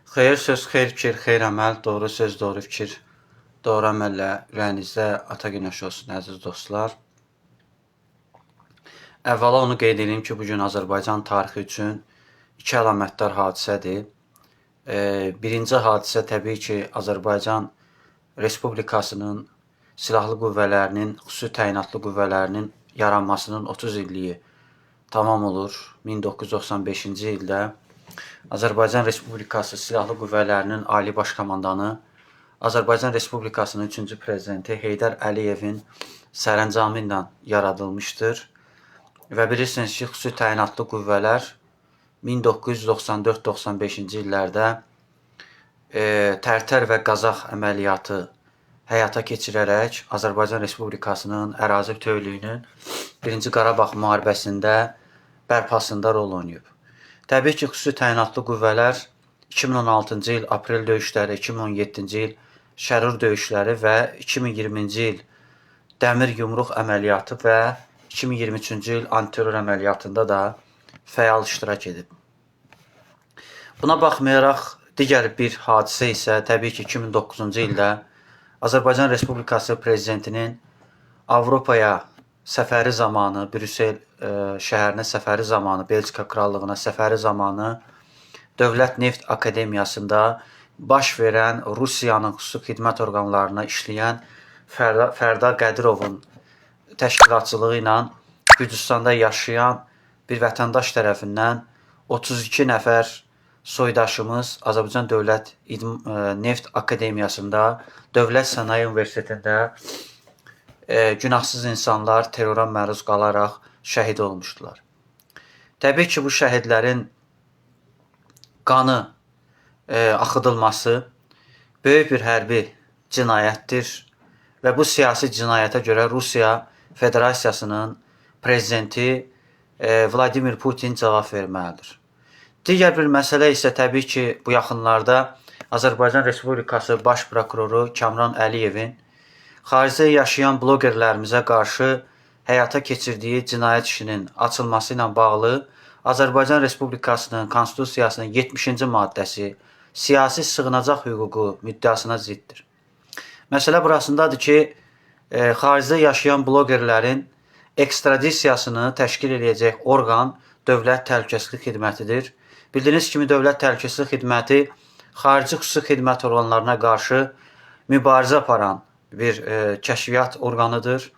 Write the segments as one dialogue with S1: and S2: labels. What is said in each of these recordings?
S1: Xeyir söz, xeyir fikir, xeyir əməl, doğru söz, doğru fikir, doğru əməllə ürəyinizdə ata günəşi olsun, əziz dostlar. Əvvəla onu qeyd edeyim ki, bu gün Azərbaycan tarixi üçün iki əlamətdar hadisədir. Birinci hadisə təbii ki, Azərbaycan Respublikasının Silahlı Qüvvələrinin, xüsusi təyinatlı qüvvələrinin yaranmasının 30 illiyi tamam olur. 1995-ci ildə Azərbaycan Respublikası Silahlı Qüvvələrinin Ali Baş Komandanı, Azərbaycan Respublikasının 3-cü prezidenti Heydər Əliyevin sərəncamı ilə yaradılmışdır. Və bilirsiniz ki, xüsusi təyinatlı qüvvələr 1994-95-ci illərdə Tərtər və Qazax əməliyyatı həyata keçirərək Azərbaycan Respublikasının ərazi bütövlüyünün Birinci Qarabağ müharibəsində bərpasında rol oynayıb. Təbii ki, xüsusi təyinatlı qüvvələr 2016-cı il aprel döyüşləri, 2017-ci il Şərur döyüşləri və 2020-ci il Dəmir Yumruq əməliyyatı və 2023-cü il antiterror əməliyyatında da fəal iştirak edib. Buna baxmayaraq, digər bir hadisə isə təbii ki, 2009-cu ildə Azərbaycan Respublikası prezidentinin Avropaya səfəri zamanı, Brüssel şəhərinə səfəri zamanı, Belçika Krallığına səfəri zamanı Dövlət Neft Akademiyasında baş verən Rusiyanın xüsusi xidmət orqanlarına işləyən Fərda Qədirovun təşkilatçılığı ilə Gürcüstanda yaşayan bir vətəndaş tərəfindən 32 nəfər soydaşımız Azərbaycan Dövlət Neft Akademiyasında, Dövlət Sənaye Universitetində günahsız insanlar terrora məruz qalaraq şəhid olmuşdular. Təbii ki, bu şəhidlərin qanı axıdılması böyük bir hərbi cinayətdir və bu siyasi cinayətə görə Rusiya Federasiyasının prezidenti Vladimir Putin cavab verməlidir. Digər bir məsələ isə təbii ki, bu yaxınlarda Azərbaycan Respublikası Baş Prokuroru Kamran Əliyevin xaricdə yaşayan bloqerlərimizə qarşı həyata keçirdiyi cinayət işinin açılması ilə bağlı Azərbaycan Respublikasının Konstitusiyasının 70-ci maddəsi siyasi sığınacaq hüququ müddəasına ziddir. Məsələ burasındadır ki, xaricdə yaşayan bloqerlərin ekstradisiyasını təşkil edəcək orqan Dövlət Təhlükəsizlik Xidmətidir. Bildiyiniz kimi Dövlət Təhlükəsizlik Xidməti xarici xüsusi xidmət orqanlarına qarşı mübarizə aparan bir kəşfiyyat orqanıdır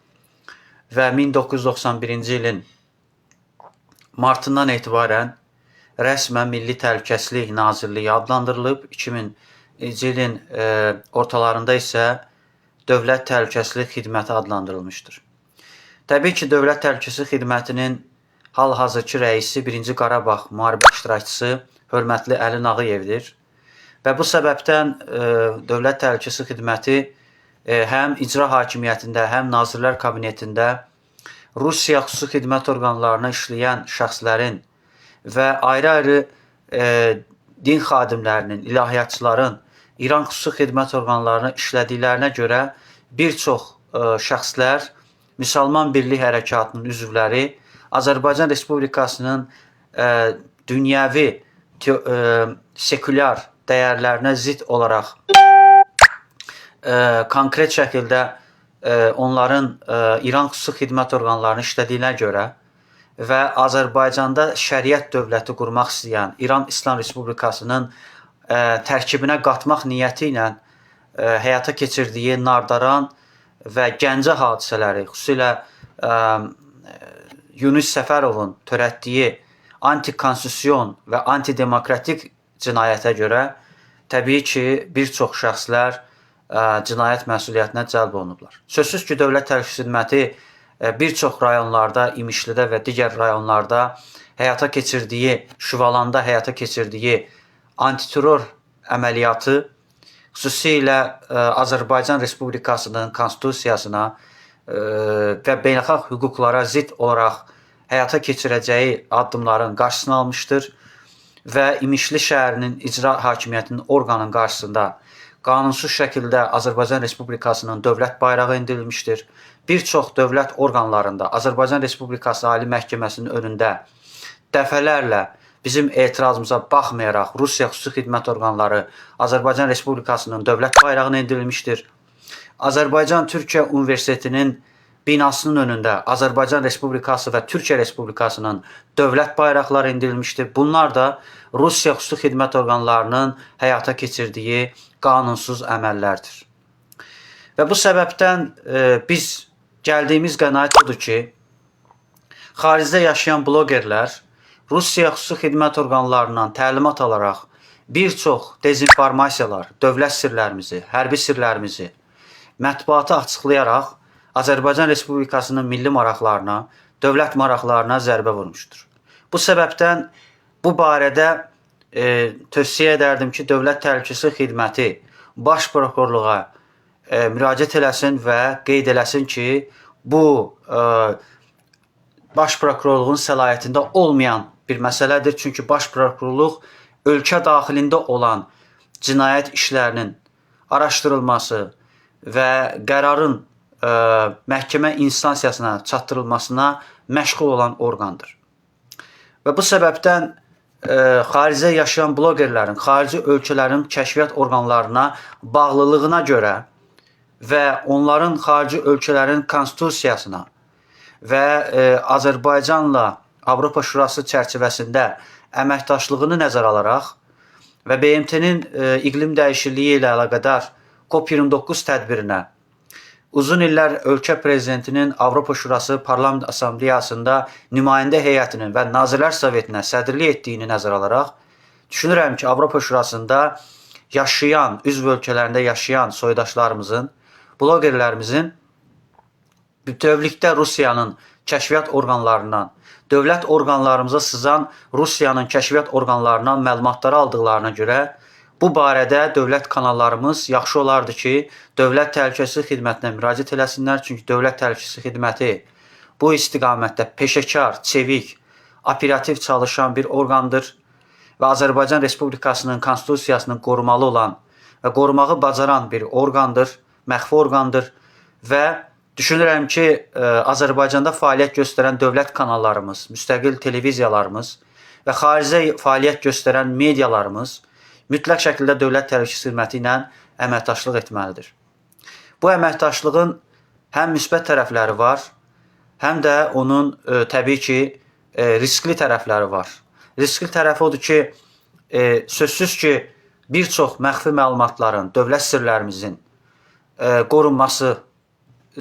S1: və 1991-ci ilin martından etibarən rəsmən Milli Təhlükəsizlik Nazirliyi adlandırılıb. 2000-ci ilin ortalarında isə Dövlət Təhlükəsizlik Xidməti adlandırılmışdır. Təbii ki, Dövlət Təhlükəsizlik Xidmətinin hal-hazırki rəisi Birinci Qarabağ müharibə iştirakçısı hörmətli Əli Nağıyevdir. Və bu səbəbdən Dövlət Təhlükəsizlik Xidməti həm icra hakimiyyətində, həm Nazirlər Kabinetində Rusiya xüsusi xidmət orqanlarına işləyən şəxslərin və ayrı-ayrı din xadimlərinin, ilahiyyatçıların İran xüsusi xidmət orqanlarına işlədiklərinə görə bir çox şəxslər, Müsəlman Birlik Hərəkatının üzvləri Azərbaycan Respublikasının dünyəvi sekulyar dəyərlərinə zidd olaraq konkret şəkildə onların İran xüsusi xidmət orqanlarını işlədiyinə görə və Azərbaycanda şəriət dövləti qurmaq istəyən İran İslam Respublikasının tərkibinə qatmaq niyyəti ilə həyata keçirdiyi Nardaran və Gəncə hadisələri, xüsusilə Yunus Səfərovun törətdiyi antikonstitusion və antidemokratik cinayətə görə təbii ki, bir çox şəxslər cinayət məsuliyyətinə cəlb olunublar. Sözsüz ki, Dövlət Təhlükəsizlik Xidməti bir çox rayonlarda, İmişlidə və digər rayonlarda həyata keçirdiyi, Şuvalanda həyata keçirdiyi antiterror əməliyyatı xüsusilə Azərbaycan Respublikasının konstitusiyasına və beynəlxalq hüquqlara zidd olaraq həyata keçirəcəyi addımların qarşısını almışdır və İmişli şəhərinin icra hakimiyyətinin orqanının qarşısında qanunsuz şəkildə Azərbaycan Respublikasının dövlət bayrağı endirilmişdir. Bir çox dövlət orqanlarında Azərbaycan Respublikası Ali Məhkəməsinin önündə dəfələrlə bizim etirazımıza baxmayaraq Rusiya xüsusi xidmət orqanları Azərbaycan Respublikasının dövlət bayrağını endirilmişdir. Azərbaycan Türkiyə Universitetinin binasının önündə Azərbaycan Respublikası və Türkiyə Respublikasının dövlət bayraqları endirilmişdir. Bunlar da Rusiya xüsusi xidmət orqanlarının həyata keçirdiyi qanunsuz əməllərdir. Və bu səbəbdən biz gəldiyimiz qənaət odur ki, xaricdə yaşayan blogerlər Rusiya xüsusi xidmət orqanlarından təlimat alaraq bir çox dezinformasiyalar, dövlət sirlərimizi, hərbi sirlərimizi mətbuata açıqlayaraq Azərbaycan Respublikasının milli maraqlarına, dövlət maraqlarına zərbə vurmuşdur. Bu səbəbdən bu barədə tövsiyə edərdim ki, Dövlət Təhlükəsizlik Xidməti Baş Prokurorluğa müraciət eləsin və qeyd eləsin ki, bu Baş Prokurorluğun səlahiyyətində olmayan bir məsələdir. Çünki Baş Prokurorluq ölkə daxilində olan cinayət işlərinin araşdırılması və qərarın məhkəmə instansiyasına çatdırılmasına məşğul olan orqandır. Və bu səbəbdən xaricdə yaşayan blogerlərin, xarici ölkələrin kəşfiyyat orqanlarına bağlılığına görə və onların xarici ölkələrin konstitusiyasına və Azərbaycanla Avropa Şurası çərçivəsində əməkdaşlığını nəzərə alaraq və BMT-nin iqlim dəyişikliyi ilə əlaqədar COP29 tədbirinə uzun illər ölkə prezidentinin Avropa Şurası Parlament Assambleyasında nümayəndə heyətinin və Nazirlər Sovetinə sədrlik etdiyini nəzərə alaraq düşünürəm ki, Avropa Şurasında yaşayan, üzv ölkələrində yaşayan soydaşlarımızın, blogerlərimizin bütövlükdə Rusiyanın kəşfiyyat orqanlarından, dövlət orqanlarımıza sızan Rusiyanın kəşfiyyat orqanlarından məlumatları aldıqlarına görə bu barədə dövlət kanallarımız yaxşı olardı ki, Dövlət Təhlükəsizlik Xidmətinə müraciət eləsinlər. Çünki Dövlət Təhlükəsizlik Xidməti bu istiqamətdə peşəkar, çevik, operativ çalışan bir orqandır və Azərbaycan Respublikasının konstitusiyasını qorumalı olan və qorumağı bacaran bir orqandır, məxfi orqandır və düşünürəm ki, Azərbaycanda fəaliyyət göstərən dövlət kanallarımız, müstəqil televiziyalarımız və xaricdə fəaliyyət göstərən medialarımız mütləq şəkildə Dövlət Təhlükəsizlik Xidməti ilə əməkdaşlıq etməlidir. Bu əməkdaşlığın həm müsbət tərəfləri var, həm də onun təbii ki, riskli tərəfləri var. Riskli tərəfi odur ki, sözsüz ki, bir çox məxfi məlumatların, dövlət sirlərimizin qorunması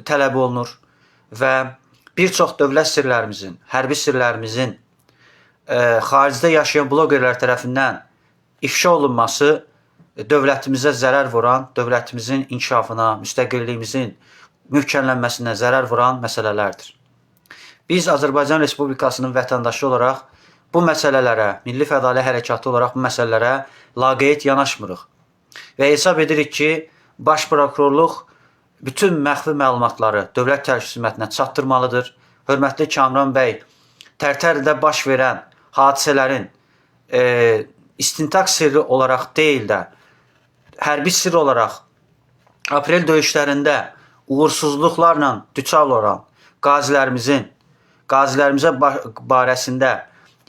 S1: tələb olunur və bir çox dövlət sirlərimizin, hərbi sirlərimizin xaricdə yaşayan blogerlər tərəfindən ifşa olunması dövlətimizə zərər vuran, dövlətimizin inkişafına, müstəqilliyimizin möhkəmlənməsinə zərər vuran məsələlərdir. Biz Azərbaycan Respublikasının vətəndaşı olaraq bu məsələlərə, Milli Fədali Hərəkatı olaraq bu məsələlərə laqeyd yanaşmırıq. Və hesab edirik ki, Baş Prokurorluq bütün məxfi məlumatları Dövlət Təhlükəsizlik Xidmətinə çatdırmalıdır. Hörmətli Kamran bəy, Tərtərdə baş verən hadisələrin istintaq sirri olaraq deyil də, hərbi sirr olaraq aprel döyüşlərində uğursuzluqlarla düçar olan qazilərimizə barəsində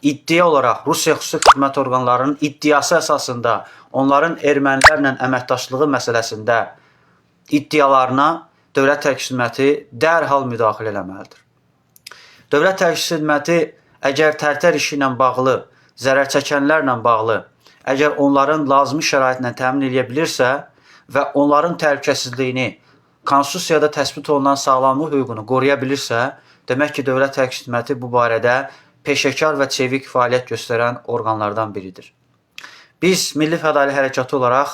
S1: iddia olaraq Rusiya xüsusi xidmət orqanlarının iddiası əsasında onların ermənilərlə əməkdaşlığı məsələsində iddialarına Dövlət Təhlükəsizlik Xidməti dərhal müdaxilə eləməlidir. Dövlət Təhlükəsizlik Xidməti əgər Tərtər işi ilə bağlı, zərər çəkənlərlə bağlı, əgər onların lazımi şəraitlə təmin eləyə bilirsə və onların təhlükəsizliyini konstitusiyada təsbit olunan sağlamlıq hüququnu qoruya bilirsə, demək ki, Dövlət Təhlükəsizlik Xidməti bu barədə peşəkar və çevik fəaliyyət göstərən orqanlardan biridir. Biz Milli Fədali Hərəkatı olaraq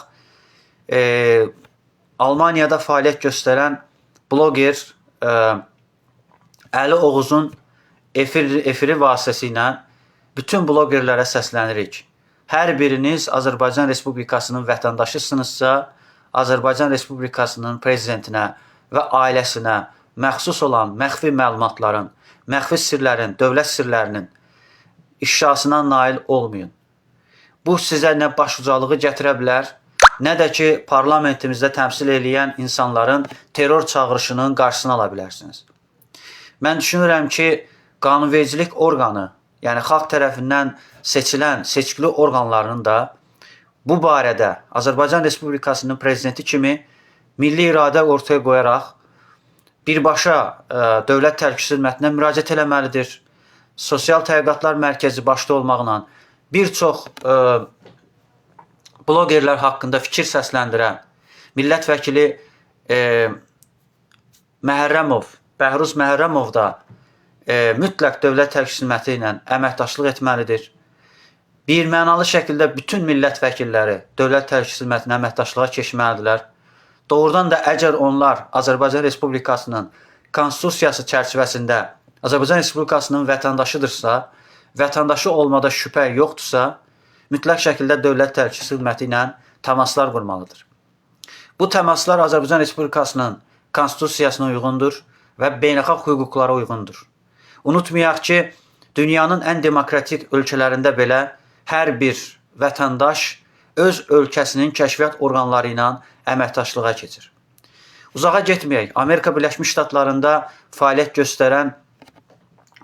S1: Almaniyada fəaliyyət göstərən bloger Əli Oğuzun efiri vasitəsilə bütün blogerlərə səslənirik. Hər biriniz Azərbaycan Respublikasının vətəndaşısınızsa, Azərbaycan Respublikasının prezidentinə və ailəsinə məxsus olan məxfi məlumatların, məxfi sirlərin, dövlət sirlərinin ifşasına nail olmayın. Bu sizə nə başucalığı gətirə bilər, nə də ki parlamentimizdə təmsil eləyən insanların terror çağırışının qarşısını ala bilərsiniz. Mən düşünürəm ki, qanunvericilik orqanı yəni xalq tərəfindən seçilən seçkili orqanlarının da bu barədə Azərbaycan Respublikasının prezidenti kimi milli iradə ortaya qoyaraq birbaşa Dövlət Təhlükəsizlik Xidmətinə müraciət eləməlidir. Sosial Tədqiqatlar Mərkəzi başda olmaqla bir çox blogerlər haqqında fikir səsləndirən millət vəkili Məhərrəmov, Bəhruz Məhərrəmov da mütləq Dövlət Təhlükəsizlik Xidməti ilə əməkdaşlıq etməlidir. Birmənalı şəkildə bütün millət vəkilləri Dövlət Təhlükəsizlik Xidmətinə əməkdaşlığa keçməlidirlər. Doğrudan da əgər onlar Azərbaycan Respublikasının konstitusiyası çərçivəsində Azərbaycan Respublikasının vətəndaşıdırsa, vətəndaşı olmada şübhə yoxdursa, mütləq şəkildə Dövlət Təhlükəsizlik Xidməti ilə təmaslar qurmalıdır. Bu təmaslar Azərbaycan Respublikasının konstitusiyasına uyğundur və beynəlxalq hüquqlara uyğundur. Unutmayaq ki, dünyanın ən demokratik ölkələrində belə hər bir vətəndaş öz ölkəsinin kəşfiyyat orqanları ilə əməkdaşlığa keçir. Uzağa getməyək. Amerika Birləşmiş Ştatlarında fəaliyyət göstərən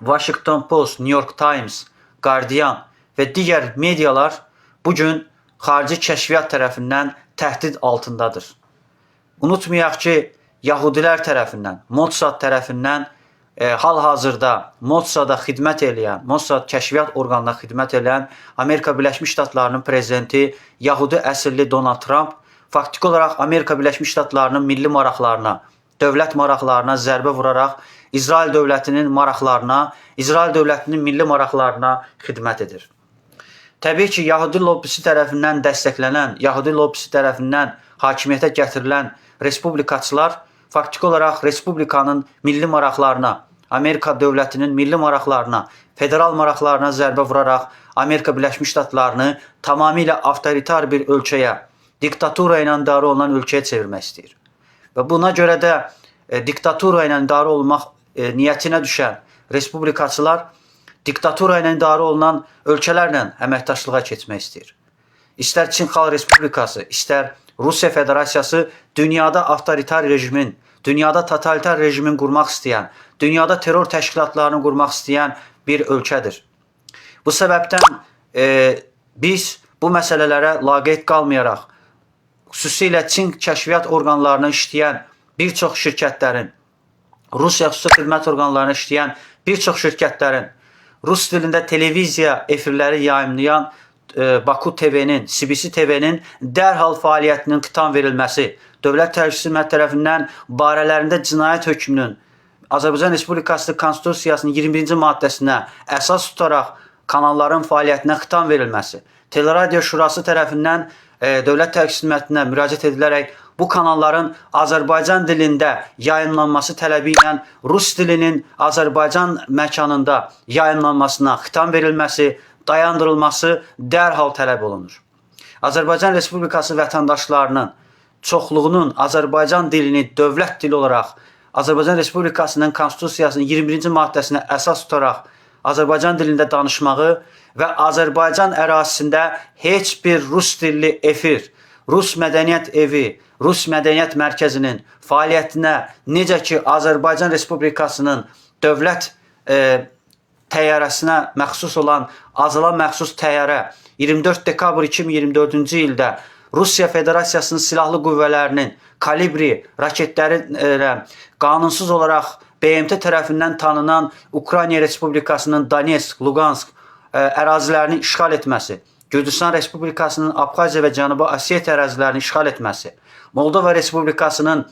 S1: Washington Post, New York Times, Guardian və digər medialar bu gün xarici kəşfiyyat tərəfindən təhdid altındadır. Unutmayaq ki, Yahudilər tərəfindən, Mossad tərəfindən hal-hazırda Mossada xidmət eləyən, Mossad kəşfiyyat orqanına xidmət eləyən Amerika Birləşmiş Ştatlarının prezidenti Yahudi əsilli Donald Trump faktiki olaraq Amerika Birləşmiş Ştatlarının milli maraqlarına, dövlət maraqlarına zərbə vuraraq İsrail dövlətinin maraqlarına, İsrail dövlətinin milli maraqlarına xidmət edir. Təbii ki, Yahudi lobbisi tərəfindən dəstəklənən, Yahudi lobbisi tərəfindən hakimiyyətə gətirilən respublikaçılar faktiki olaraq respublikanın milli maraqlarına, Amerika dövlətinin milli maraqlarına, federal maraqlarına zərbə vuraraq Amerika Birləşmiş Ştatlarını tamamilə avtoritar bir ölkəyə, diktatura ilə idarə olunan ölkəyə çevirmək istəyir. Və buna görə də diktatura ilə idarə olmaq niyyətinə düşən respublikaçılar diktatura ilə idarə olunan ölkələrlə əməkdaşlığa keçmək istəyir. İstər Çin Xalq Respublikası, istər Rusiya Federasiyası dünyada avtoritar rejimin, dünyada totalitar rejimin qurmaq istəyən, dünyada terror təşkilatlarını qurmaq istəyən bir ölkədir. Bu səbəbdən biz bu məsələlərə laqeyd qalmayaraq, xüsusilə Çin kəşfiyyat orqanlarına işləyən bir çox şirkətlərin, Rusiya xüsusi xidmət orqanlarına işləyən bir çox şirkətlərin, rus dilində televiziya efirləri yayımlayan Baku TV-nin, CBC TV-nin dərhal fəaliyyətinin xitam verilməsi, Dövlət Təhlükəsizlik Xidməti tərəfindən barələrində cinayət hökmünün Azərbaycan Respublikası Konstitusiyasının 21-ci maddəsinə əsas tutaraq kanalların fəaliyyətinə xitam verilməsi, Teleradio Şurası tərəfindən Dövlət Təhlükəsizlik Xidmətinə müraciət edilərək bu kanalların Azərbaycan dilində yayımlanması tələbi ilə rus dilinin Azərbaycan məkanında yayımlanmasına xitam verilməsi, dayandırılması dərhal tələb olunur. Azərbaycan Respublikası vətəndaşlarının çoxluğunun Azərbaycan dilini dövlət dili olaraq Azərbaycan Respublikasının Konstitusiyasının 21-ci maddəsinə əsas tutaraq Azərbaycan dilində danışmağı və Azərbaycan ərazisində heç bir rus dilli efir, Rus Mədəniyyət Evi, Rus Mədəniyyət Mərkəzinin fəaliyyətinə necə ki Azərbaycan Respublikasının dövlət təyyarəsinə məxsus olan Azala məxsus təyyarə 24 dekabr 2024-cü ildə Rusiya Federasiyasının silahlı qüvvələrinin Kalibri raketləri ilə qanunsuz olaraq BMT tərəfindən tanınan Ukrayna Respublikasının Donetsk, Luqansk ərazilərini işğal etməsi, Gürcüstan Respublikasının Abxaziya və Cənubi Osetiya ərazilərini işğal etməsi, Moldova Respublikasının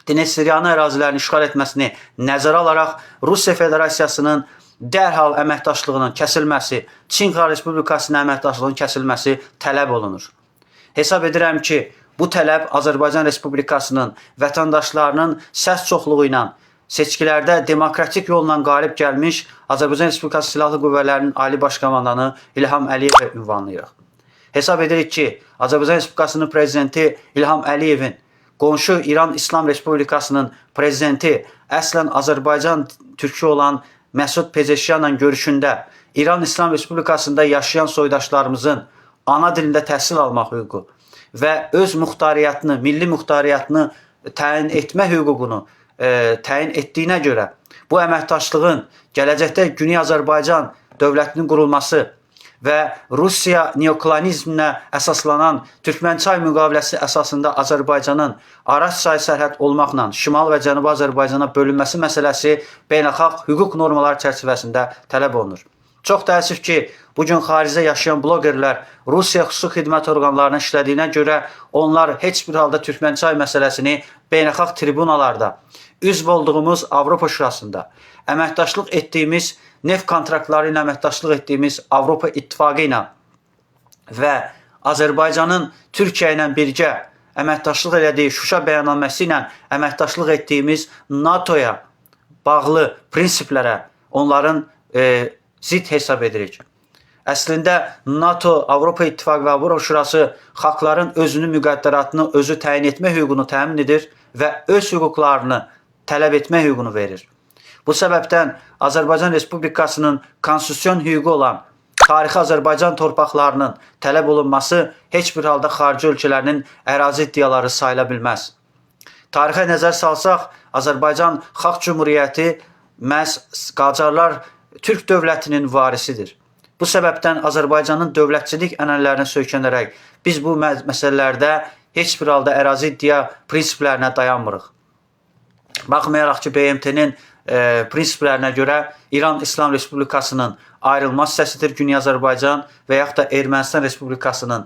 S1: Dnestryanı ərazilərini işğal etməsini nəzərə alaraq Rusiya Federasiyasının dərhal əməkdaşlığının kəsilməsi, Çin Xalq Respublikasının əməkdaşlığının kəsilməsi tələb olunur. Hesab edirəm ki, bu tələb Azərbaycan Respublikasının vətəndaşlarının səs çoxluğu ilə seçkilərdə demokratik yolla qalib gəlmiş Azərbaycan Respublikası Silahlı Qüvvələrinin Ali Baş Komandanı İlham Əliyevə ünvanlayırıq. Hesab edirik ki, Azərbaycan Respublikasının prezidenti İlham Əliyevin qonşu İran İslam Respublikasının prezidenti əslən Azərbaycan türkü olan Məsud Pezeşyanla görüşündə İran İslam Respublikasında yaşayan soydaşlarımızın ana dilində təhsil almaq hüququ və öz muxtariyyətini, milli muxtariyyətini təyin etmə hüququnu təyin etdiyinə görə bu əməkdaşlığın gələcəkdə Güney Azərbaycan dövlətinin qurulması və Rusiya neokolonizminə əsaslanan Türkmənçay müqaviləsi əsasında Azərbaycanın Araz çayı sərhəd olmaqla Şimal və Cənubi Azərbaycana bölünməsi məsələsi beynəlxalq hüquq normaları çərçivəsində tələb olunur. Çox təəssüf ki, bu gün xaricdə yaşayan bloqerlər Rusiya xüsusi xidmət orqanlarının işlədiyinə görə onlar heç bir halda Türkmənçay məsələsini beynəlxalq tribunalarda, üzv olduğumuz Avropa Şurasında, əməkdaşlıq etdiyimiz neft kontraktları ilə əməkdaşlıq etdiyimiz Avropa İttifaqı ilə və Azərbaycanın Türkiyə ilə birgə əməkdaşlıq elədiyi Şuşa bəyannaməsi ilə əməkdaşlıq etdiyimiz NATO-ya bağlı prinsiplərə onların zidd hesab edirik. Əslində NATO, Avropa İttifaqı və Avropa Şurası xalqların özünün müqəddəratını özü təyin etmə hüququnu təmin edir və öz hüquqlarını tələb etmə hüququnu verir. Bu səbəbdən Azərbaycan Respublikasının konstitusion hüququ olan tarixi Azərbaycan torpaqlarının tələb olunması heç bir halda xarici ölkələrinin ərazi iddiaları sayıla bilməz. Tarixə nəzər salsaq, Azərbaycan Xalq Cümhuriyyəti məhz Qacarlar Türk dövlətinin varisidir. Bu səbəbdən Azərbaycanın dövlətçilik ənənələrinə söykənərək biz bu məsələlərdə heç bir halda ərazi iddia prinsiplərinə dayanmırıq. Baxmayaraq ki, BMT-nin prinsiplərinə görə İran İslam Respublikasının ayrılmaz hissəsidir Güney Azərbaycan və yaxud da Ermənistan Respublikasının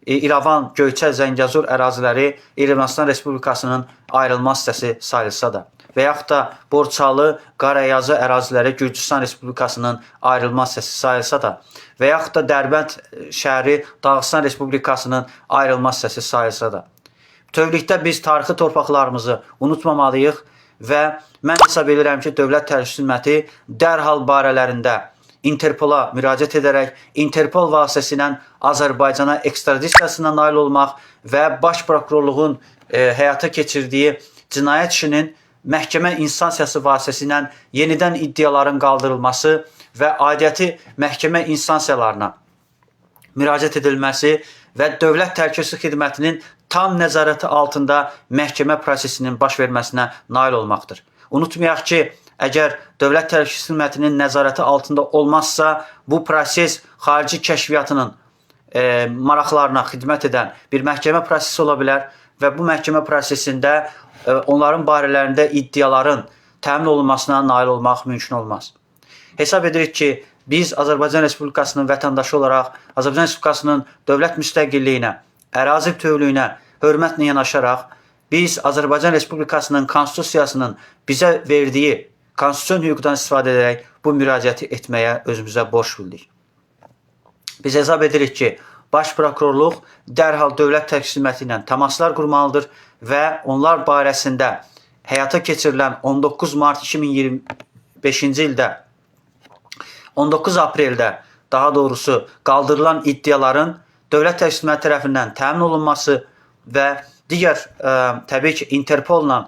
S1: İrəvan, Göyçə, Zəngəzur əraziləri Ermənistan Respublikasının ayrılmaz hissəsi sayılsa da və yaxud da Borçalı, Qarayazı əraziləri Gürcüstan Respublikasının ayrılmaz hissəsi sayılsa da və yaxud da Dərbənd şəhəri Dağıstan Respublikasının ayrılmaz hissəsi sayılsa da. Bütövlükdə biz tarixi torpaqlarımızı unutmamalıyıq və mən hesab edirəm ki, Dövlət Təhlükəsizlik Xidməti dərhal barələrində Interpola müraciət edərək Interpol vasitəsilə Azərbaycana ekstradisiyasına nail olmaq və Baş Prokurorluğun həyata keçirdiyi cinayət işinin məhkəmə instansiyası vasitəsilə yenidən iddiaların qaldırılması və aidiyyəti məhkəmə instansiyalarına müraciət edilməsi və Dövlət Təhlükəsizlik Xidmətinin tam nəzarəti altında məhkəmə prosesinin baş verməsinə nail olmaqdır. Unutmayaq ki, əgər Dövlət Təhlükəsizlik Xidmətinin nəzarəti altında olmazsa, bu proses xarici kəşfiyyatının maraqlarına xidmət edən bir məhkəmə prosesi ola bilər və bu məhkəmə prosesində onların barələrində iddiaların təmin olunmasına nail olmaq mümkün olmaz. Hesab edirik ki, biz Azərbaycan Respublikasının vətəndaşı olaraq Azərbaycan Respublikasının dövlət müstəqilliyinə, ərazi bütövlüyünə hörmətlə yanaşaraq biz Azərbaycan Respublikasının konstitusiyasının bizə verdiyi konstitusion hüquqdan istifadə edərək bu müraciəti etməyə özümüzə borc bildik. Biz hesab edirik ki, Baş Prokurorluq dərhal Dövlət Təhlükəsizlik Xidməti ilə təmaslar qurmalıdır və onlar barəsində həyata keçirilən 19 mart 2025-ci ildə 19 apreldə daha doğrusu qaldırılan iddiaların Dövlət Təhlükəsizlik Xidməti tərəfindən təmin olunması və digər təbii ki, Interpolla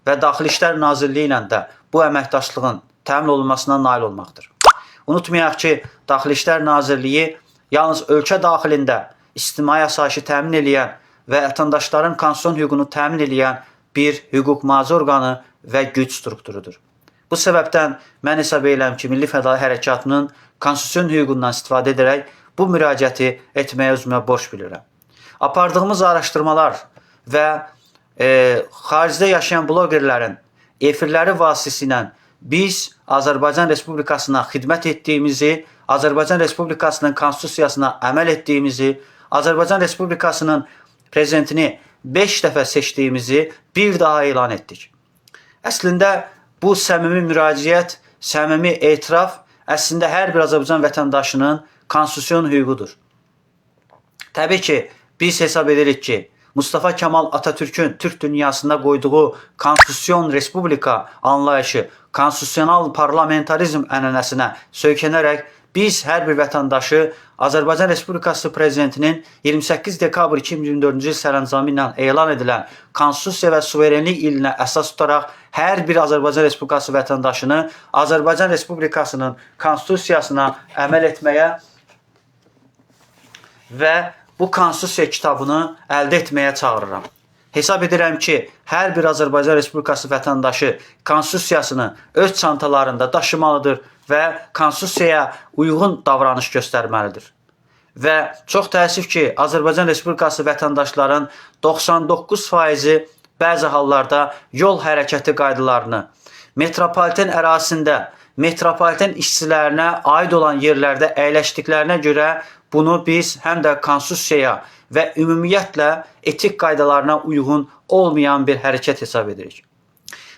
S1: və Daxili İşlər Nazirliyi ilə də bu əməkdaşlığın təmin olunmasına nail olmaqdır. Unutmayaq ki, Daxili İşlər Nazirliyi yalnız ölkə daxilində ictimai asayişi təmin eləyən və vətəndaşların konstitusion hüququnu təmin eləyən bir hüquq mühafizə orqanı və güc strukturudur. Bu səbəbdən mən hesab edirəm ki, Milli Fədaii Hərəkatının konstitusion hüququndan istifadə edərək bu müraciəti etməyə özümə borc bilirəm. Apardığımız araşdırmalar və xaricdə yaşayan bloqerlərin efirləri vasitəsilə biz Azərbaycan Respublikasına xidmət etdiyimizi, Azərbaycan Respublikasının konstitusiyasına əməl etdiyimizi, Azərbaycan Respublikasının prezidentini 5 dəfə seçdiyimizi bir daha elan etdik. Əslində bu səmimi müraciət, səmimi etiraf əslində hər bir Azərbaycan vətəndaşının konstitusion hüququdur. Təbii ki, biz hesab edirik ki, Mustafa Kemal Atatürk'ün Türk dünyasında qoyduğu konstitusion respublika anlayışı, konstitusional parlamentarizm ənənəsinə söykənərək biz hər bir vətəndaşı Azərbaycan Respublikası Prezidentinin 28 dekabr 2024-cü il sərəncamı ilə elan edilən Konstitusiya və suverenlik ilinə əsas tutaraq hər bir Azərbaycan Respublikası vətəndaşını Azərbaycan Respublikasının konstitusiyasına əməl etməyə və bu konstitusiya kitabını əldə etməyə çağırıram. Hesab edirəm ki, hər bir Azərbaycan Respublikası vətəndaşı konstitusiyasını öz çantalarında daşımalıdır və konstitusiyaya uyğun davranış göstərməlidir. Və çox təəssüf ki, Azərbaycan Respublikası vətəndaşların 99%-i bəzi hallarda yol hərəkəti qaydalarını metropoliten ərazisində metropoliten işçilərinə aid olan yerlərdə əyləşdiklərinə görə bunu biz həm də konstitusiyaya və ümumiyyətlə etik qaydalarına uyğun olmayan bir hərəkət hesab edirik.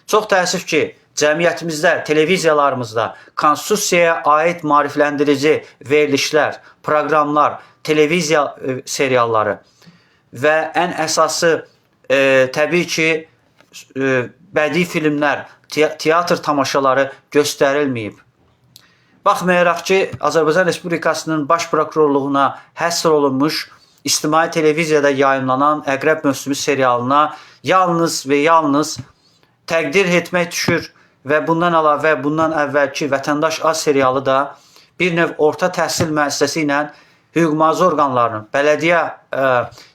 S1: Çox təəssüf ki, cəmiyyətimizdə, televiziyalarımızda konstitusiyaya aid maarifləndirici verilişlər, proqramlar, televiziya serialları və ən əsası təbii ki, bədii filmlər, teatr tamaşaları göstərilməyib. Baxmayaraq ki, Azərbaycan Respublikasının Baş Prokurorluğuna həsr olunmuş ictimai televiziyada yayımlanan Əqrəb mövsümü serialına yalnız və yalnız təqdir etmək düşür və bundan əlavə bundan əvvəlki Vətəndaş A serialı da bir növ orta təhsil müəssisəsi ilə hüquq mühafizə orqanlarının, bələdiyyə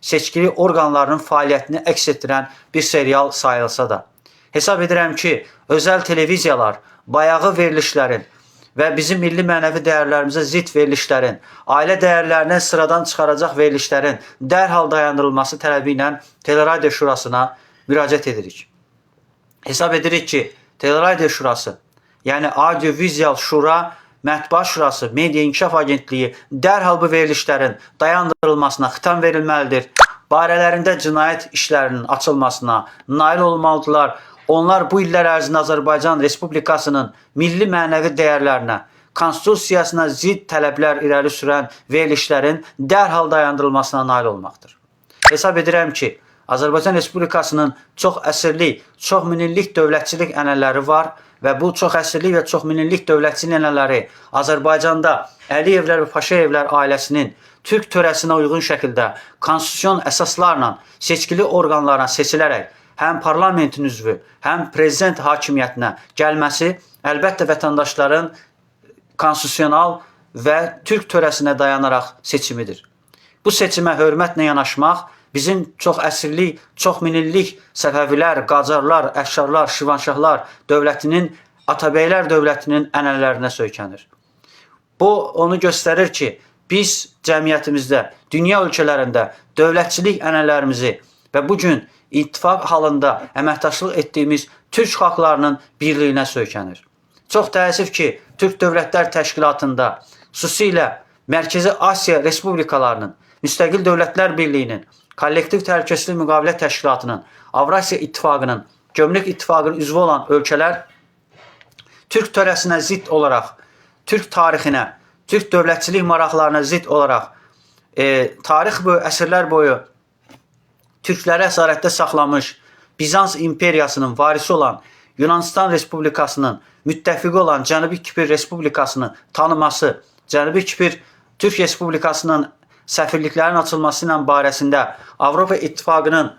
S1: seçkili orqanlarının fəaliyyətini əks etdirən bir serial sayılsa da. Hesab edirəm ki, özəl televiziyalar bayağı verilişlərin və bizim milli mənəvi dəyərlərimizə zidd verilişlərin, ailə dəyərlərini sıradan çıxaracaq verilişlərin dərhal dayandırılması tələbi ilə Teleradio Şurasına müraciət edirik. Hesab edirik ki, Teleradio Şurası, yəni Audiovizual Şura, Mətbuat Şurası, Media İnkişaf Agentliyi dərhal bu verilişlərin dayandırılmasına xitam verilməlidir. Barələrində cinayət işlərinin açılmasına nail olmalıdırlar. Onlar bu illər ərzində Azərbaycan Respublikasının milli mənəvi dəyərlərinə, konstitusiyasına zidd tələblər irəli sürən verilişlərin dərhal dayandırılmasına nail olmaqdır. Hesab edirəm ki, Azərbaycan Respublikasının çox əsrlik, çox minillik dövlətçilik ənənələri var və bu çox əsrlik və çox minillik dövlətçilik ənənələri Azərbaycanda Əliyevlər və Paşayevlər ailəsinin türk törəsinə uyğun şəkildə konstitusion əsaslarla seçkili orqanlarla seçilərək həm parlamentin üzvü, həm prezident hakimiyyətinə gəlməsi əlbəttə vətəndaşların konstitusional və türk törəsinə dayanaraq seçimidir. Bu seçimə hörmətlə yanaşmaq bizim çox əsrlik, çox minillik Səfəvilər, Qacarlar, Əfşarlar, Şirvanşahlar dövlətinin, Atabəylər dövlətinin ənənələrinə söykənir. Bu onu göstərir ki, biz cəmiyyətimizdə, dünya ölkələrində dövlətçilik ənənələrimizi və bu gün ittifaq halında əməkdaşlıq etdiyimiz türk xalqlarının birliyinə söykənir. Çox təəssüf ki, Türk Dövlətlər Təşkilatında, xüsusilə Mərkəzi Asiya Respublikalarının, Müstəqil Dövlətlər Birliyinin, Kollektiv Təhlükəsizlik Müqavilə Təşkilatının, Avrasiya İttifaqının, Gömrük İttifaqının üzvü olan ölkələr türk törəsinə zidd olaraq, türk tarixinə, türk dövlətçilik maraqlarına zidd olaraq tarix boyu, əsrlər boyu türkləri əsarətdə saxlamış Bizans imperiyasının varisi olan Yunanistan Respublikasının müttəfiqi olan Cənubi Kipr Respublikasını tanıması, Cənubi Kipr Türk Respublikasının səfirliklərin açılması ilə barəsində Avropa İttifaqının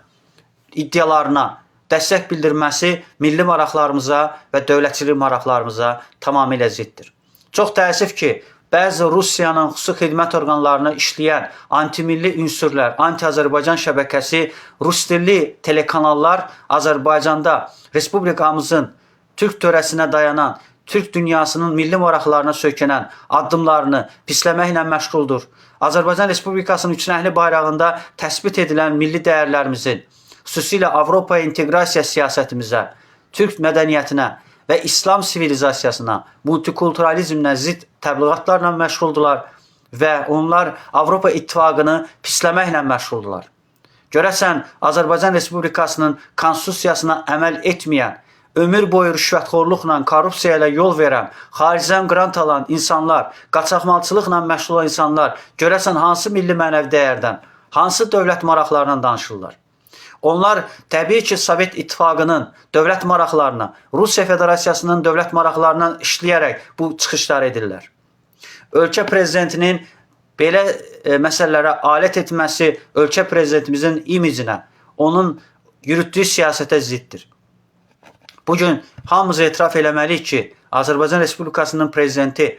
S1: iddialarına dəstək bildirməsi milli maraqlarımıza və dövlətçilik maraqlarımıza tamamilə ziddir. Çox təəssüf ki, bəzi Rusiyanın xüsusi xidmət orqanlarına işləyən antimilli ünsürlər, anti-Azərbaycan şəbəkəsi, rus dilli telekanallar Azərbaycanda respublikamızın türk törəsinə dayanan, türk dünyasının milli maraqlarına söykənən addımlarını pisləməklə məşğuldur. Azərbaycan Respublikasının üçrəngli bayrağında təsbit edilən milli dəyərlərimizin, xüsusilə Avropa inteqrasiya siyasətimizə, türk mədəniyyətinə və İslam sivilizasiyasına, multikulturalizmlə zidd təbliğatlarla məşğuldular və onlar Avropa İttifaqını pisləməklə məşğuldular. Görəsən, Azərbaycan Respublikasının konstitusiyasına əməl etməyən, ömür boyu rüşvətxorluqla, korrupsiya ilə yol verən, xaricdən qrant alan insanlar, qaçaqmalçılıqla məşğul olan insanlar görəsən hansı milli mənəvi dəyərdən, hansı dövlət maraqlarından danışırlar? Onlar təbii ki, Sovet İttifaqının dövlət maraqlarına, Rusiya Federasiyasının dövlət maraqlarına işləyərək bu çıxışları edirlər. Ölkə prezidentinin belə məsələlərə alət etməsi ölkə prezidentimizin imicinə, onun yürütdüyü siyasətə ziddir. Bu gün hamımız etiraf eləməliyik ki, Azərbaycan Respublikasının prezidenti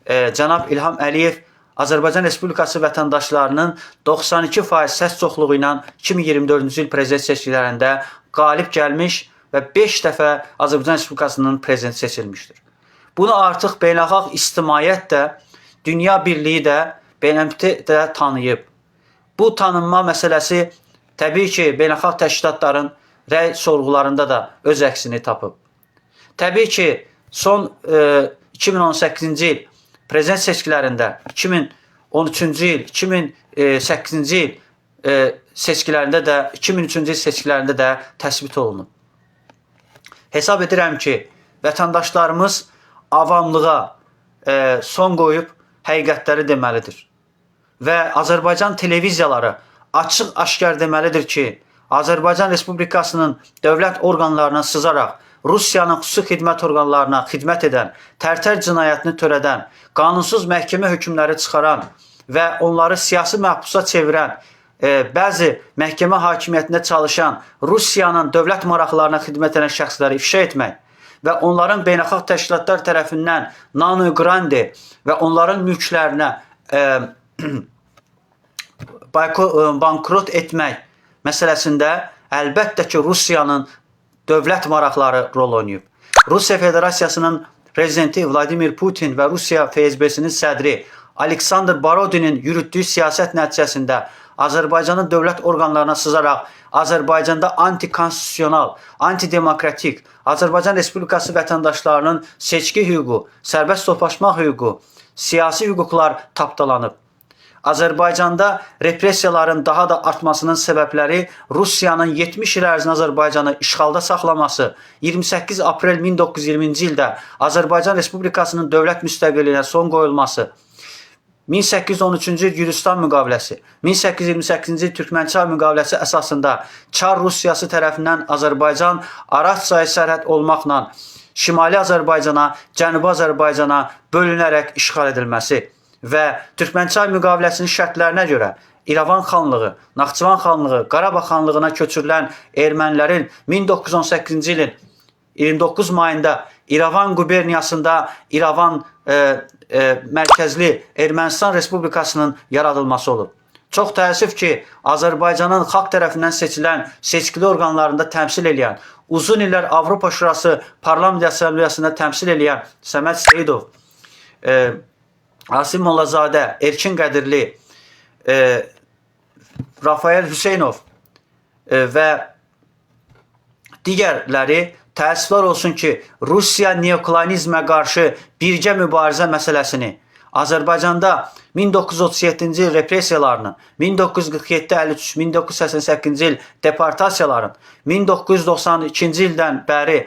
S1: cənab İlham Əliyev Azərbaycan Respublikası vətəndaşlarının 92% səs çoxluğu ilə 2024-cü il prezident seçkilərində qalib gəlmiş və 5 dəfə Azərbaycan Respublikasının prezidenti seçilmişdir. Bunu artıq beynəlxalq ictimaiyyət də, Dünya Birliyi də, BMT də tanıyıb. Bu tanınma məsələsi təbii ki, beynəlxalq təşkilatların rəy sorğularında da öz əksini tapıb. Təbii ki, son 2018-ci il prezident seçkilərində, 2013-cü il, 2008-ci il seçkilərində də, 2003-cü il seçkilərində də təsbit olunub. Hesab edirəm ki, vətəndaşlarımız avamlığa son qoyub həqiqətləri deməlidir. Və Azərbaycan televiziyaları açıq-aşkar deməlidir ki, Azərbaycan Respublikasının dövlət orqanlarına sızaraq Rusiyanın xüsusi xidmət orqanlarına xidmət edən, Tərtər cinayətini törədən, qanunsuz məhkəmə hökmləri çıxaran və onları siyasi məhbusa çevirən, bəzi məhkəmə hakimiyyətində çalışan Rusiyanın dövlət maraqlarına xidmət edən şəxsləri ifşa etmək və onların beynəlxalq təşkilatlar tərəfindən non grata və onların mülklərinə bankrot etmək məsələsində əlbəttə ki, Rusiyanın dövlət maraqları rol oynayıb. Rusiya Federasiyasının prezidenti Vladimir Putin və Rusiya FSB-sinin sədri Aleksandr Borodinin yürütdüyü siyasət nəticəsində Azərbaycanın dövlət orqanlarına sızaraq Azərbaycanda antikonstitusional, antidemokratik, Azərbaycan Respublikası vətəndaşlarının seçki hüququ, sərbəst toplaşmaq hüququ, siyasi hüquqlar tapdalanıb. Azərbaycanda repressiyaların daha da artmasının səbəbləri Rusiyanın 70 il ərzində Azərbaycanı işğalda saxlaması, 28 aprel 1920-ci ildə Azərbaycan Respublikasının dövlət müstəqilliyinə son qoyulması, 1813-cü il Gürcüstan müqaviləsi, 1828-ci il Türkmənçay müqaviləsi əsasında Çar Rusiyası tərəfindən Azərbaycan Araz çayı sərhəd olmaqla Şimali Azərbaycana, Cənubi Azərbaycana bölünərək işğal edilməsi və Türkmənçay müqaviləsinin şərtlərinə görə İrəvan xanlığı, Naxçıvan xanlığı, Qarabağ xanlığına köçürülən ermənilərin 1918-ci ilin 29 mayında İrəvan quberniyasında İrəvan mərkəzli Ermənistan Respublikasının yaradılması olub. Çox təəssüf ki, Azərbaycanın xalq tərəfindən seçilən seçkili orqanlarında təmsil eləyən, uzun illər Avropa Şurası Parlament Assambleyasında təmsil eləyən Səməd Seyidov, Asim Mollazadə, Erkin Qədirli, Rafael Hüseynov və digərləri təəssüflər olsun ki, Rusiya neokolonizmə qarşı birgə mübarizə məsələsini Azərbaycanda 1937-ci il repressiyalarının, 1947-53, 1988-ci il deportasiyaların, 1992-ci ildən bəri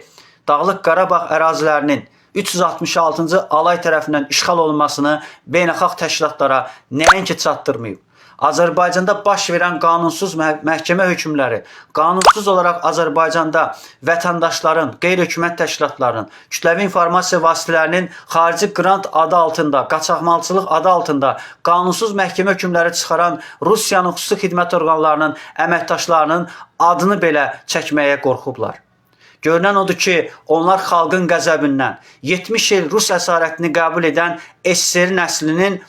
S1: Dağlıq Qarabağ ərazilərinin 366-cı alay tərəfindən işğal olunmasını beynəlxalq təşkilatlara nəinki çatdırmayıb. Azərbaycanda baş verən qanunsuz məhkəmə hökmləri, qanunsuz olaraq Azərbaycanda vətəndaşların, qeyri-hökumət təşkilatlarının, kütləvi informasiya vasitələrinin xarici qrant adı altında, qaçaqmalçılıq adı altında qanunsuz məhkəmə hökmləri çıxaran Rusiyanın xüsusi xidmət orqanlarının əməkdaşlarının adını belə çəkməyə qorxublar. Görünən odur ki, onlar xalqın qəzəbindən 70 il Rus əsarətini qəbul edən SSR nəslinin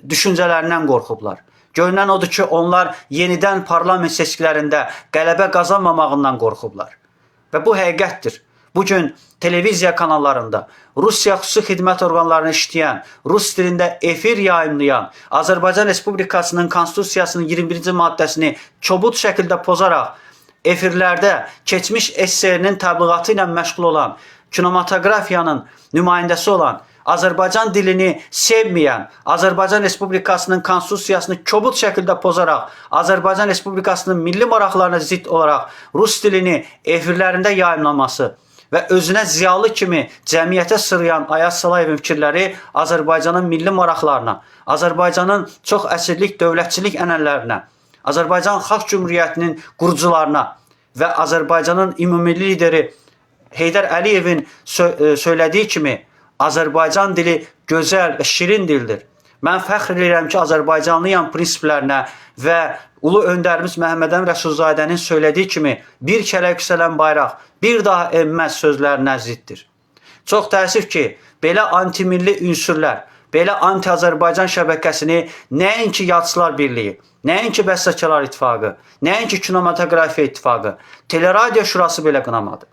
S1: düşüncələrindən qorxublar. Görünən odur ki, onlar yenidən parlament seçkilərində qələbə qazanmamağından qorxublar. Və bu həqiqətdir. Bugün televiziya kanallarında Rusiya xüsusi xidmət orqanlarını işləyən, rus dilində efir yayımlayan, Azərbaycan Respublikasının Konstitusiyasının 21-ci maddəsini kobud şəkildə pozaraq efirlərdə keçmiş SSR-nin təbliğatı ilə məşğul olan, kinematografiyanın nümayəndəsi olan, Azərbaycan dilini sevməyən, Azərbaycan Respublikasının konstitusiyasını kobud şəkildə pozaraq, Azərbaycan Respublikasının milli maraqlarına zidd olaraq rus dilini efirlərində yayımlaması və özünə ziyalı kimi cəmiyyətə sırıyan Ayaz Salayevin fikirləri Azərbaycanın milli maraqlarına, Azərbaycanın çox əsrlik dövlətçilik ənənələrinə, Azərbaycan Xalq Cümhuriyyətinin qurucularına və Azərbaycanın ümummilli lideri Heydər Əliyevin söylədiyi kimi Azərbaycan dili gözəl və şirin dildir. Mən fəxr edirəm ki, Azərbaycanlıyam prinsiplərinə və ulu öndərimiz Məhəmməd Əmin Rəsulzadənin söylədiyi kimi bir kərə yüksələn bayraq bir daha enməz sözlərinə ziddir. Çox təəssüf ki, belə antimilli ünsürlər, belə anti-Azərbaycan şəbəkəsini nəinki Yazıçılar Birliyi, nəinki Bəstəkarlar İttifaqı, nəinki Kinematografiya İttifaqı, Teleradio Şurası belə qınamadı.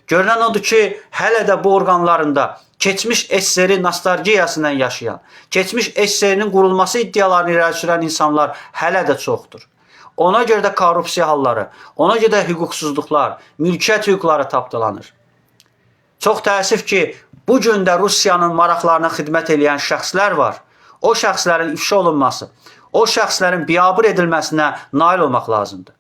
S1: Görünən odur ki, hələ də bu orqanlarında keçmiş SSR nostalgiyası ilə yaşayan, keçmiş SSR-nin qurulması iddialarını irəli sürən insanlar hələ də çoxdur. Ona görə də korrupsiya halları, ona görə də hüquqsuzluqlar, mülkiyyət hüquqları tapdalanır. Çox təəssüf ki, bu gün də Rusiyanın maraqlarına xidmət eləyən şəxslər var. O şəxslərin ifşa olunması, o şəxslərin biabır edilməsinə nail olmaq lazımdır.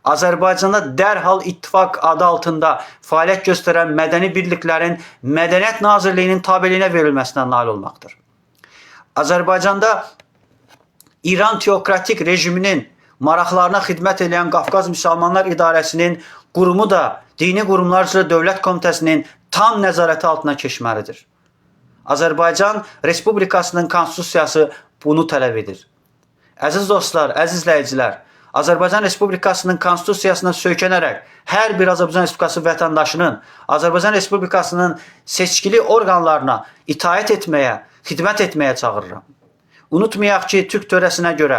S1: Azərbaycanda dərhal ittifaq adı altında fəaliyyət göstərən mədəni birliklərin Mədəniyyət Nazirliyinin tabeliyinə verilməsinə nail olmaqdır. Azərbaycanda İran teokratik rejiminin maraqlarına xidmət edən Qafqaz Müsəlmanlar İdarəsinin qurumu da Dini Qurumlar üzrə Dövlət Komitəsinin tam nəzarəti altına keçməlidir. Azərbaycan Respublikasının konstitusiyası bunu tələb edir. Əziz dostlar, əziz izləyicilər, Azərbaycan Respublikasının konstitusiyasına söykənərək hər bir Azərbaycan Respublikası vətəndaşının Azərbaycan Respublikasının seçkili orqanlarına itaət etməyə, xidmət etməyə çağırıram. Unutmayaq ki, Türk törəsinə görə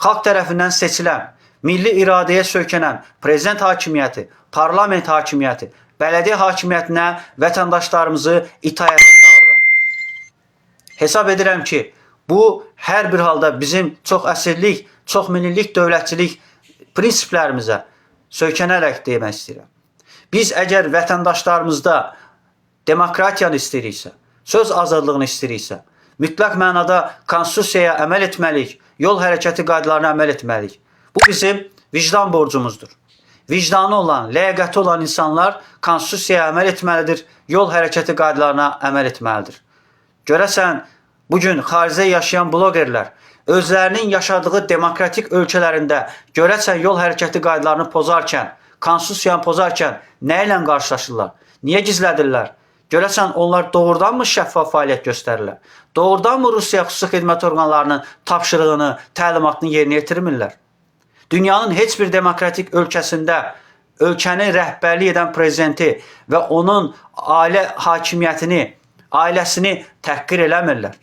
S1: xalq tərəfindən seçilən, milli iradəyə söykənən prezident hakimiyyəti, parlament hakimiyyəti, bələdiyyə hakimiyyətinə vətəndaşlarımızı itaətə çağırıram. Hesab edirəm ki, bu hər bir halda bizim çox əsrlik, çox minillik dövlətçilik prinsiplərimizə söykənərək demək istəyirəm. Biz əgər vətəndaşlarımızda demokratiyanı istəyiriksə, söz azadlığını istəyiriksə, mütləq mənada konstitusiyaya əməl etməliyik, yol hərəkəti qaydalarına əməl etməliyik. Bu bizim vicdan borcumuzdur. Vicdanı olan, ləyaqəti olan insanlar konstitusiyaya əməl etməlidir, yol hərəkəti qaydalarına əməl etməlidir. Görəsən, bugün xaricdə yaşayan bloqerlər özlərinin yaşadığı demokratik ölkələrində görəsən yol hərəkəti qaydalarını pozarkən, konstitusiyanı pozarkən nə ilə qarşılaşırlar? Niyə gizlədirlər? Görəsən onlar doğrudanmı şəffaf fəaliyyət göstərirlər? Doğrudanmı Rusiya xüsusi xidmət orqanlarının tapşırığını, təlimatını yerinə yetirmirlər? Dünyanın heç bir demokratik ölkəsində ölkəni rəhbərlik edən prezidenti və onun ailə hakimiyyətini, ailəsini təhqir eləmirlər.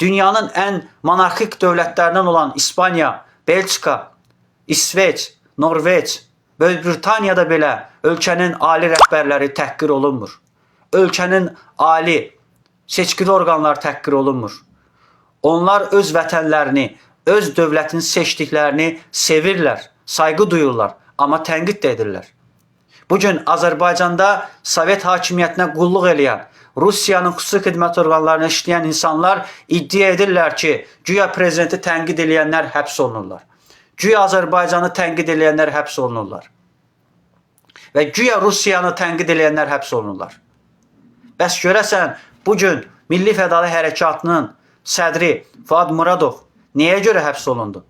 S1: Dünyanın ən monarxik dövlətlərindən olan İspaniya, Belçika, İsveç, Norveç, Böyük Britaniyada belə ölkənin ali rəhbərləri təhqir olunmur. Ölkənin ali seçkili orqanları təhqir olunmur. Onlar öz vətənlərini, öz dövlətini seçdiklərini sevirlər, sayğı duyurlar, amma tənqid də edirlər. Bugün Azərbaycanda Sovet hakimiyyətinə qulluq eləyən, Rusiyanın xüsusi xidmət orqanlarına işləyən insanlar iddia edirlər ki, güya prezidenti tənqid eləyənlər həbs olunurlar. Güya Azərbaycanı tənqid eləyənlər həbs olunurlar. Və güya Rusiyanı tənqid eləyənlər həbs olunurlar. Bəs görəsən bugün Milli Fədalı Hərəkatının sədri Fuad Muradov niyə görə həbs olundu?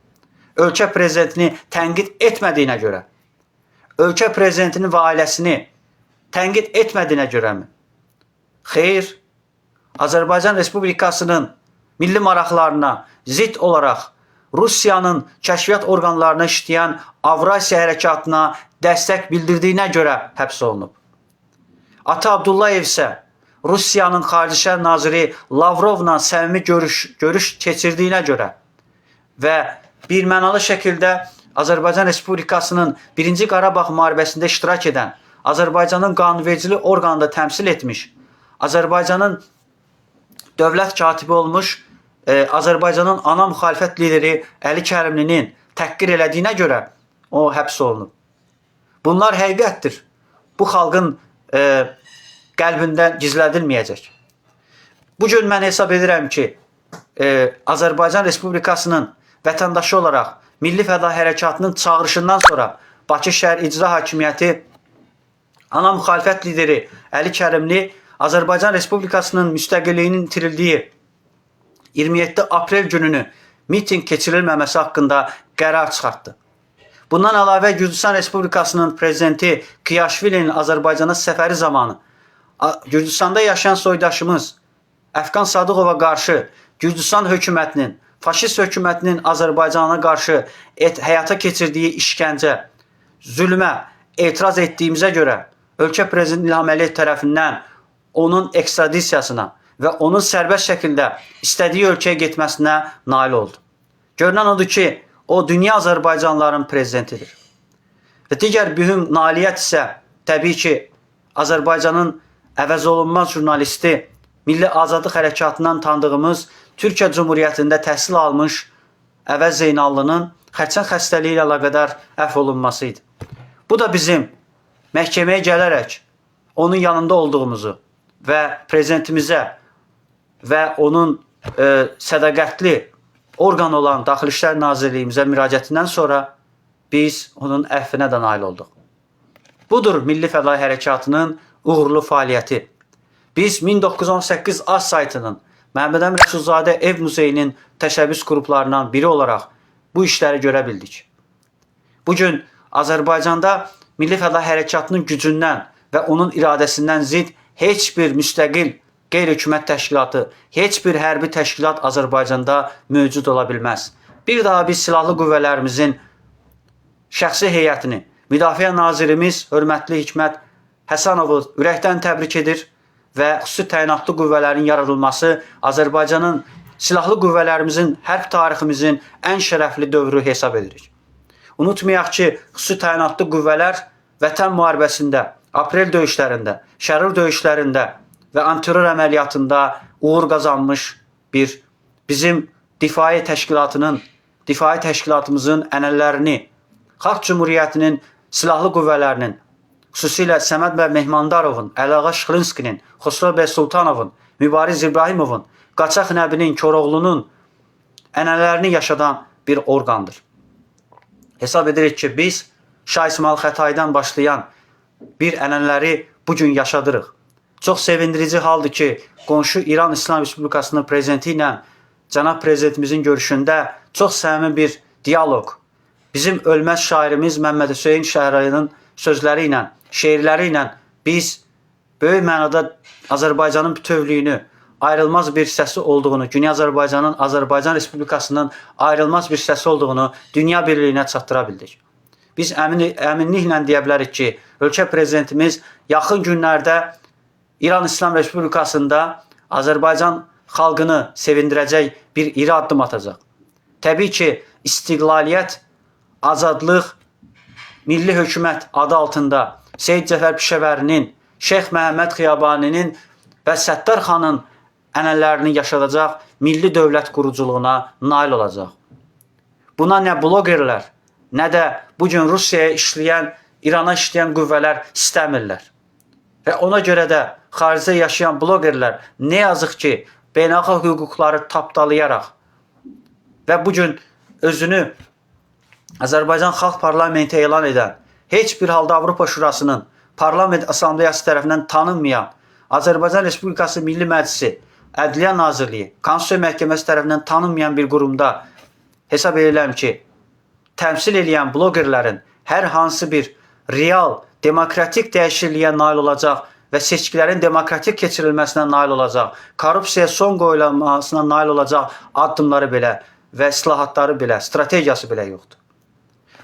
S1: Ölkə prezidentini tənqid etmədiyinə görə. Ölkə prezidentini və ailəsini tənqid etmədiyinə görəmi? Xeyr. Azərbaycan Respublikasının milli maraqlarına zidd olaraq Rusiyanın kəşfiyyat orqanlarına işləyən Avrasiya hərəkatına dəstək bildirdiyinə görə həbs olunub. Ata Abdullayev isə Rusiyanın Xarici İşlər Naziri Lavrovla səmimi görüş keçirdiyinə görə və birmənalı şəkildə Azərbaycan Respublikasının 1-ci Qarabağ müharibəsində iştirak edən, Azərbaycanın qanunvericilik orqanında təmsil etmiş, Azərbaycanın dövlət katibi olmuş, Azərbaycanın ana müxalifət lideri Əli Kərimlinin təhqir elədiyinə görə o həbs olunub. Bunlar həqiqətdir. Bu xalqın qəlbində gizlədilməyəcək. Bu gün mən hesab edirəm ki, Azərbaycan Respublikasının vətəndaşı olaraq Milli Fəda Hərəkatının çağırışından sonra Bakı şəhər icra hakimiyyəti ana müxalifət lideri Əli Kərimli Azərbaycan Respublikasının müstəqilliyinin itirildiyi 27 aprel gününü mitinq keçirilməməsi haqqında qərar çıxartdı. Bundan əlavə Gürcüstan Respublikasının prezidenti Kiyaşvilinin Azərbaycana səfəri zamanı Gürcüstanda yaşayan soydaşımız Əfqan Sadıqova qarşı Gürcüstan hökumətinin, faşist hökumətinin Azərbaycana qarşı həyata keçirdiyi işgəncə, zülmə etiraz etdiyimizə görə ölkə prezidenti İlham Əliyev tərəfindən onun ekstradisiyasına və onun sərbəst şəkildə istədiyi ölkəyə getməsinə nail oldu. Görünən odur ki, o dünya Azərbaycanlıların prezidentidir. Və digər mühüm nailiyyət isə təbii ki, Azərbaycanın əvəzolunmaz jurnalisti, Milli Azadlıq Hərəkatından tanıdığımız Türkiyə Cümhuriyyətində təhsil almış Əvəz Zeynallının xərçəng xəstəliyi ilə əlaqədar əfv olunması idi. Bu da bizim məhkəməyə gələrək onun yanında olduğumuzu və prezidentimizə və onun sədaqətli orqan olan Daxili İşlər Nazirliyimizə müraciətindən sonra biz onun əfvinə də nail olduq. Budur Milli Fədai Hərəkatının uğurlu fəaliyyəti. Biz 1918 A saytının Məhəmməd Əmin Rəsulzadə Ev Muzeyinin təşəbbüs qruplarından biri olaraq bu işləri görə bildik. Bugün Azərbaycanda Milli Fədai Hərəkatının gücündən və onun iradəsindən zidd heç bir müstəqil qeyri-hökumət təşkilatı, heç bir hərbi təşkilat Azərbaycanda mövcud ola bilməz. Bir daha biz silahlı qüvvələrimizin şəxsi heyətini, Müdafiə Nazirimiz hörmətli Hikmət Həsənovu ürəkdən təbrik edir və xüsusi təyinatlı qüvvələrin yaradılması Azərbaycanın silahlı qüvvələrimizin hərb tariximizin ən şərəfli dövrü hesab edirik. Unutmayaq ki, xüsusi təyinatlı qüvvələr Vətən müharibəsində, aprel döyüşlərində, Şərur döyüşlərində və antiterror əməliyyatında uğur qazanmış bir bizim difai təşkilatının, difai təşkilatımızın ənənələrini, Xalq Cümhuriyyətinin silahlı qüvvələrinin, xüsusilə Səməd bəy Mehmandarovun, Əliağa Şıxlinskinin, Xosrov bəy Sultanovun, Mübariz İbrahimovun, Qaçaq Nəbinin, Koroğlunun ənənələrini yaşadan bir orqandır. Hesab edirik ki, biz Şah İsmayıl Xətaidən başlayan bir ənənələri bu gün yaşadırıq. Çox sevindirici haldır ki, qonşu İran İslam Respublikasının prezidenti ilə cənab prezidentimizin görüşündə çox səmimi bir dialoq, bizim ölməz şairimiz Məmməd Hüseyn Şəhrayının sözləri ilə, şeirləri ilə biz böyük mənada Azərbaycanın bütövlüyünü, ayrılmaz bir hissəsi olduğunu, Güney Azərbaycanın Azərbaycan Respublikasının ayrılmaz bir hissəsi olduğunu dünya birliyinə çatdıra bildik. Biz əminliklə deyə bilərik ki, ölkə prezidentimiz yaxın günlərdə İran İslam Respublikasında Azərbaycan xalqını sevindirəcək bir iri addım atacaq. Təbii ki, istiqlaliyyət, azadlıq, milli hökumət adı altında Seyid Cəfər Pişəvərinin, Şeyx Məhəmməd Xiyabaninin və Səttar xanın ənənələrini yaşadacaq milli dövlət quruculuğuna nail olacaq. Buna nə blogerlər, nə də bu gün Rusiyaya işləyən, İrana işləyən qüvvələr istəmirlər. Və ona görə də xaricdə yaşayan blogerlər nə yazıq ki, beynəlxalq hüquqları tapdalayaraq və bu gün özünü Azərbaycan Xalq Parlamenti elan edən, heç bir halda Avropa Şurasının Parlament Assambleyası tərəfindən tanınmayan Azərbaycan Respublikası Milli Məclisi, Ədliyyə Nazirliyi, Konstitusiya Məhkəməsi tərəfindən tanınmayan bir qurumda hesab edirəm ki, təmsil eləyən blogerlərin hər hansı bir real demokratik dəyişikliyə nail olacaq və seçkilərin demokratik keçirilməsinə nail olacaq, korrupsiyaya son qoyulmasına nail olacaq addımları belə və islahatları belə, strategiyası belə yoxdur.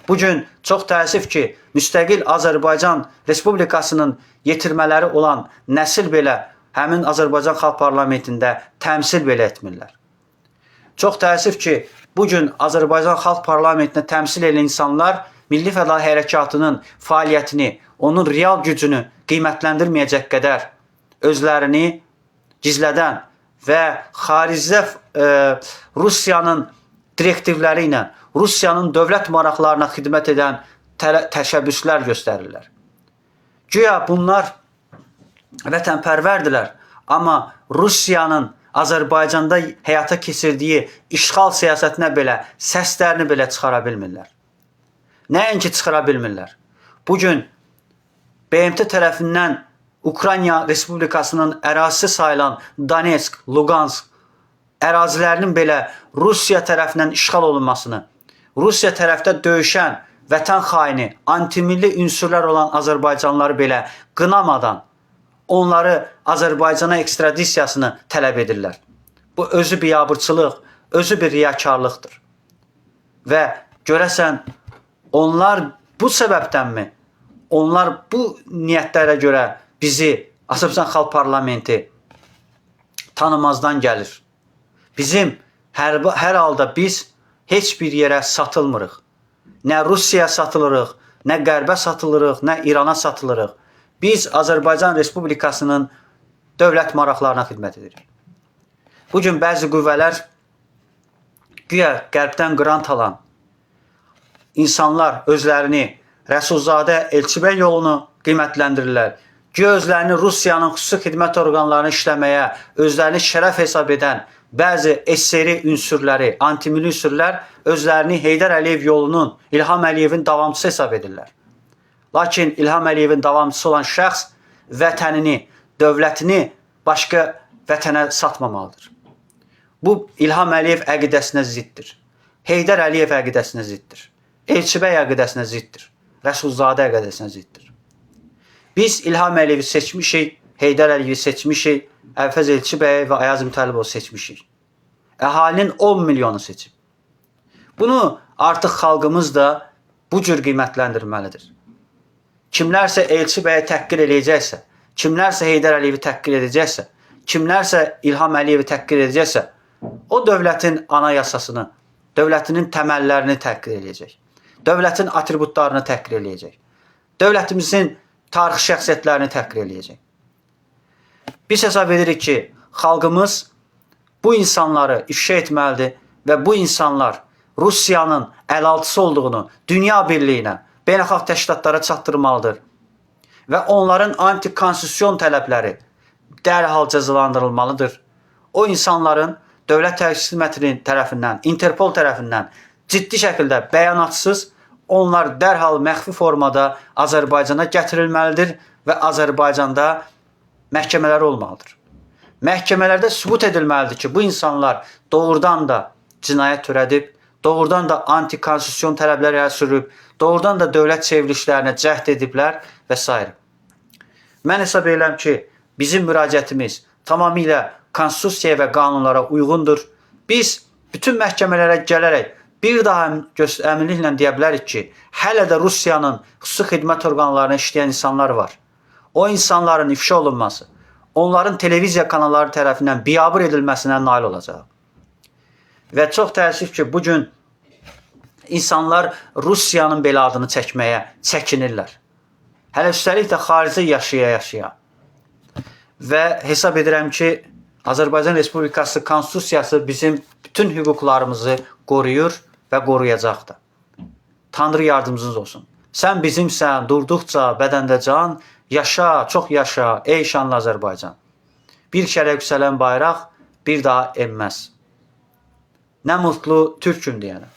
S1: Bu gün çox təəssüf ki, müstəqil Azərbaycan Respublikasının yetirmələri olan nəsil belə həmin Azərbaycan Xalq Parlamentində təmsil belə etmirlər. Çox təəssüf ki, bu gün Azərbaycan Xalq Parlamentində təmsil edən insanlar Milli Fədai Hərəkatının fəaliyyətini, onun real gücünü qiymətləndirməyəcək qədər özlərini gizlədən və xaricdə Rusiyanın direktivləri ilə Rusiyanın dövlət maraqlarına xidmət edən təşəbbüslər göstərirlər. Güya bunlar vətənpərvərdirlər, amma Rusiyanın Azərbaycanda həyata keçirdiyi işğal siyasətinə belə səslərini belə çıxara bilmirlər. Nəinki çıxara bilmirlər. Bu gün BMT tərəfindən Ukrayna Respublikasının ərazisi sayılan Donetsk, Luqansk ərazilərinin belə Rusiya tərəfindən işğal olunmasını, Rusiya tərəfdə döyüşən vətən xaini, antimilli ünsürlər olan Azərbaycanlıları belə qınamadan onları Azərbaycana ekstradisiyasını tələb edirlər. Bu özü biabırçılıq, özü bir riyakarlıqdır. Və görəsən onlar bu səbəbdənmi? Onlar bu niyyətlərə görə bizi Azərbaycan Xalq Parlamenti tanımazdan gəlir. Bizim hər halda biz heç bir yerə satılmırıq. Nə Rusiyaya satılırıq, nə Qərbə satılırıq, nə İrana satılırıq. Biz Azərbaycan Respublikasının dövlət maraqlarına xidmət edirik. Bu gün bəzi qüvvələr güya qərbdən qrant alan insanlar özlərini Rəsulzadə Elçibəy yolunu qiymətləndirirlər. Güya özlərini Rusiyanın xüsusi xidmət orqanlarını işləməyə, özlərini şərəf hesab edən bəzi SSR ünsürləri, antimilli ünsürlər özlərini Heydər Əliyev yolunun, İlham Əliyevin davamçısı hesab edirlər. Lakin İlham Əliyevin davamçısı olan şəxs vətənini, dövlətini başqa vətənə satmamalıdır. Bu İlham Əliyev əqidəsinə ziddir. Heydər Əliyev əqidəsinə ziddir. Elçibəy əqidəsinə ziddir. Rəsulzadə əqidəsinə ziddir. Biz İlham Əliyevi seçmişik, Heydər Əliyevi seçmişik, Əbülfəz Elçibəyi və Ayaz Mütəllibovu seçmişik. Əhalinin 10 milyonu seçib. Bunu artıq xalqımız da bu cür qiymətləndirməlidir. Kimlərsə Elçibəyi təhqir eləyəcəksə, kimlərsə Heydər Əliyevi təhqir edəcəksə, kimlərsə İlham Əliyevi təhqir edəcəksə, o dövlətin anayasasını, dövlətinin təməllərini təhqir eləyəcək. Dövlətin atributlarını təhqir eləyəcək. Dövlətimizin tarixi şəxsiyyətlərini təhqir eləyəcək. Biz hesab edirik ki, xalqımız bu insanları ifşa etməlidir və bu insanlar Rusiyanın əlaltısı olduğunu dünya birliyinə, beynəlxalq təşkilatlara çatdırmalıdır. Və onların antikonstitusyon tələbləri dərhal cəzalandırılmalıdır. O insanların Dövlət Təhlükəsizlik Xidmətinin tərəfindən, Interpol tərəfindən ciddi şəkildə bəyanatsız onlar dərhal məxfi formada Azərbaycana gətirilməlidir və Azərbaycanda məhkəmələr olmalıdır. Məhkəmələrdə sübut edilməlidir ki, bu insanlar doğrudan da cinayət törədib, doğrudan da antikonstitusyon tələblər irəli sürüb, doğrudan da dövlət çevrilişlərinə cəhd ediblər və s. Mən hesab edirəm ki, bizim müraciətimiz tamamilə konstitusiyaya və qanunlara uyğundur. Biz bütün məhkəmələrə gələrək bir daha əminliklə deyə bilərik ki, hələ də Rusiyanın xüsusi xidmət orqanlarına işləyən insanlar var. O insanların ifşa olunması, onların televiziya kanalları tərəfindən biabır edilməsinə nail olacaq. Və çox təəssüf ki, bu gün insanlar Rusiyanın belə adını çəkməyə çəkinirlər. Hələ üstəlik də xaricdə yaşaya-yaşaya. Və hesab edirəm ki, Azərbaycan Respublikası Konstitusiyası bizim bütün hüquqlarımızı qoruyur və qoruyacaq da. Tanrı yardımcınız olsun. Sən bizimsən, durduqca bədəndə can, yaşa, çox yaşa, ey şanlı Azərbaycan. Bir kərə yüksələn bayraq bir daha enməz. Nə mutlu türküm deyənə.